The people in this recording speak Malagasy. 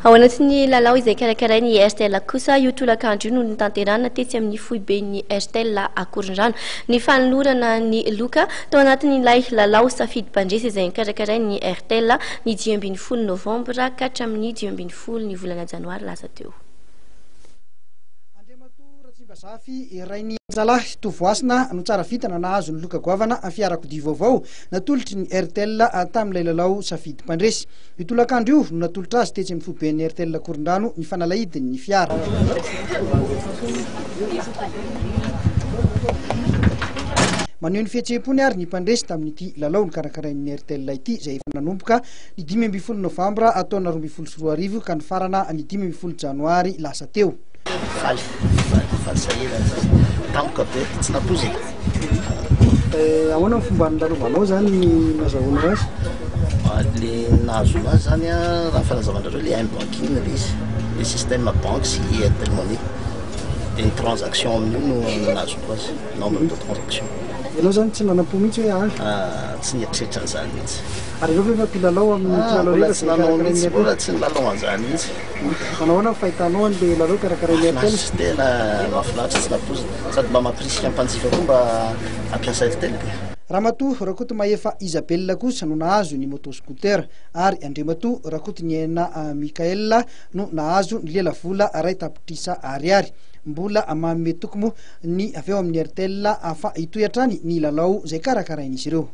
Ao anatin'ny lalao izay karakarain'ny Airtel kosa io tolakandro io no notanterahina tetsy amin'ny foiben'ny Airtel Akorondrano ny fanolorana ny loka tao anatin'ilay lalao safidy mpandresy izay nokarakarain'ny Airtel ny 15 novambra ka hatramin'ny 15 ny volana janoary lasa teo. Andriamatoa Ratsimbazafy Rainianjalahy Tovohasina no tsara vintana nahazo ny loka goavana fiarakodia vaovao natolotry ny Airtel tamin'ilay lalao safidy mpandresy. Io tolakandro io no natolotra azy tetsy amin'ny foiben'ny Airtel Ankorondrano ny fanalahidin'ny fiara. Maneho ny fihetseham-pony ary ny mpandresy tamin'ity lalao nokarakarain'ny Airtel ity izay efa nanomboka ny 15 novambra taona 2012 ka nifarana ny 15 janoary lasa teo. Faly, faly, faly sahirana zay. Tampoka be, tsy nampoizina. Eh, ahoana ny fomba nilalovanao zany ny nazahoanao azy? Ah, le nahazoana azy zany a, raha ny fanazavan-drareo le m-banking le izy, le système banque sy Airtel Money. De ny transaction amin'io no nahazoako azy, nombre de transaction. Ianao zany tsy nanam-po mihitsy hoe azo? Ah, tsy nieritreritra an'izany mihitsy. Ary ianao ve efa mpilalao amin'ny Ah, mpilalao mbola rehetra tsy izay nanao karakarain'ny mihitsy, Airtel? mbola tsy nilalao an'izany mihitsy. Manao ahoana ny fahitanao an'ilay lalao karakarain'ny Airtel? Mahafinaritra, tena mahafinaritra tsy nampoizina. Sady mba mampirisika ny mpanjifa koa mba hampiasa Airtel e. Ramatoa Rakotomahefa Isabelle kosa no nahazo ny moto scooter ary Andriamatoa Rakotoniaina Michael no nahazo ny lelavola 1 tapitrisa ariary. Mbola manome toky moa ny avy ao amin'ny Airtel fa hitohy hatrany ny lalao izay karakarain'izy ireo.